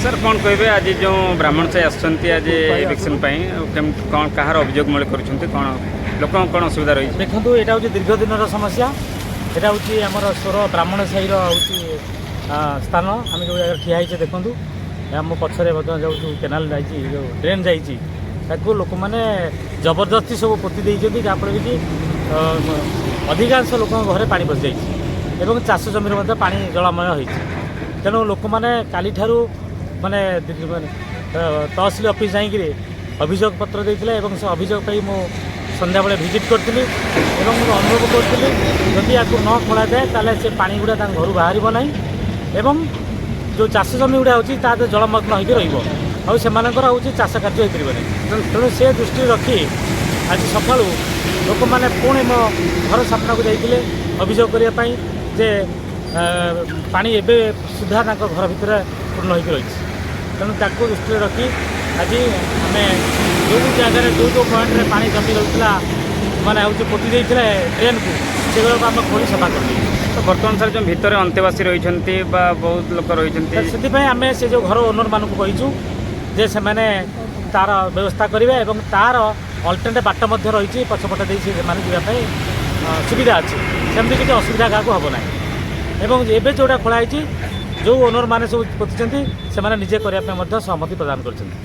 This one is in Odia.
ସାର୍, କ'ଣ କହିବେ, ଆଜି ଯେଉଁ ବ୍ରାହ୍ମଣ ସାହି ଆସିଛନ୍ତି ଆଜି ଇଭିକ୍ସନ୍ ପାଇଁ, ଆଉ କେମିତି କ'ଣ, କାହାର ଅଭିଯୋଗ ମୂଳେ କରୁଛନ୍ତି, କ'ଣ ଲୋକଙ୍କ କ'ଣ ଅସୁବିଧା ରହିଛି? ଦେଖନ୍ତୁ, ଏଇଟା ହେଉଛି ଦୀର୍ଘ ଦିନର ସମସ୍ୟା। ଏଇଟା ହେଉଛି ଆମର ସୋର ବ୍ରାହ୍ମଣ ସାହିର ହେଉଛି ସ୍ଥାନ। ଆମେ ଯେଉଁ ଜାଗାରେ ଠିଆ ହେଇଛେ ଦେଖନ୍ତୁ, ଆମ ପଛରେ ମଧ୍ୟ ଯେଉଁ କେନାଲ ଯାଇଛି, ଯେଉଁ ଡ୍ରେନ୍ ଯାଇଛି, ତାକୁ ଲୋକମାନେ ଜବରଦସ୍ତି ସବୁ ପୋତି ଦେଇଛନ୍ତି, ଯାହାଫଳରେ କି ଅଧିକାଂଶ ଲୋକଙ୍କ ଘରେ ପାଣି ପଶିଯାଇଛି ଏବଂ ଚାଷ ଜମିରେ ମଧ୍ୟ ପାଣି ଜଳମୟ ହୋଇଛି। ତେଣୁ ଲୋକମାନେ କାଲିଠାରୁ ମାନେ ତହସିଲ ଅଫିସ୍ ଯାଇକିରି ଅଭିଯୋଗ ପତ୍ର ଦେଇଥିଲେ ଏବଂ ସେ ଅଭିଯୋଗ ପାଇଁ ମୁଁ ସନ୍ଧ୍ୟାବେଳେ ଭିଜିଟ୍ କରିଥିଲି ଏବଂ ମୁଁ ଅନୁଭବ କରୁଥିଲି, ଯଦି ୟାକୁ ନ ଖୋଳାଯାଏ ତାହେଲେ ସେ ପାଣି ଗୁଡ଼ା ତାଙ୍କ ଘରୁ ବାହାରିବ ନାହିଁ ଏବଂ ଯେଉଁ ଚାଷ ଜମି ଗୁଡ଼ା ହେଉଛି ତା ଦେହରେ ଜଳମଗ୍ନ ହୋଇକି ରହିବ ଆଉ ସେମାନଙ୍କର ହେଉଛି ଚାଷ କାର୍ଯ୍ୟ ହୋଇପାରିବ ନାହିଁ। ତେଣୁ ସେ ଦୃଷ୍ଟିରେ ରଖି ଆଜି ସକାଳୁ ଲୋକମାନେ ପୁଣି ମୋ ଘର ସାମ୍ନାକୁ ଯାଇଥିଲେ ଅଭିଯୋଗ କରିବା ପାଇଁ ଯେ ପାଣି ଏବେ ସୁଦ୍ଧା ତାଙ୍କ ଘର ଭିତରେ ପୂର୍ଣ୍ଣ ହୋଇକି ରହିଛି। ତେଣୁ ତାକୁ ଦୃଷ୍ଟିରେ ରଖି ଆଜି ଆମେ ଯେଉଁ ଜାଗାରେ ଯେଉଁ ଯେଉଁ ପଏଣ୍ଟରେ ପାଣି ଜମି ରହୁଥିଲା, ମାନେ ହେଉଛି ପୋତି ଦେଇଥିଲେ ଡ୍ରେନ୍କୁ, ସେଗୁଡ଼ାକୁ ଆମେ ଖୋଳି ସଫା କରିଦେଇଛୁ। ତ ବର୍ତ୍ତମାନ ସାର୍, ଯେଉଁ ଭିତରେ ଅନ୍ତେବାସୀ ରହିଛନ୍ତି ବା ବହୁତ ଲୋକ ରହିଛନ୍ତି? ତ ସେଥିପାଇଁ ଆମେ ସେ ଯେଉଁ ଘର ଓନରମାନଙ୍କୁ କହିଛୁ ଯେ ସେମାନେ ତାର ବ୍ୟବସ୍ଥା କରିବେ ଏବଂ ତାର ଅଲ୍ଟରନେଟ୍ ବାଟ ମଧ୍ୟ ରହିଛି, ପଛପଟ ଦେଇ ସେମାନେ ଯିବା ପାଇଁ ସୁବିଧା ଅଛି। ସେମିତି କିଛି ଅସୁବିଧା କାହାକୁ ହେବ ନାହିଁ ଏବଂ ଏବେ ଯେଉଁଟା ଖୋଳା ହେଇଛି, ଯେଉଁ ଓନରମାନେ ସବୁ ପୋତିଛନ୍ତି, ସେମାନେ ନିଜେ କରିବା ପାଇଁ ମଧ୍ୟ ସହମତି ପ୍ରଦାନ କରିଛନ୍ତି।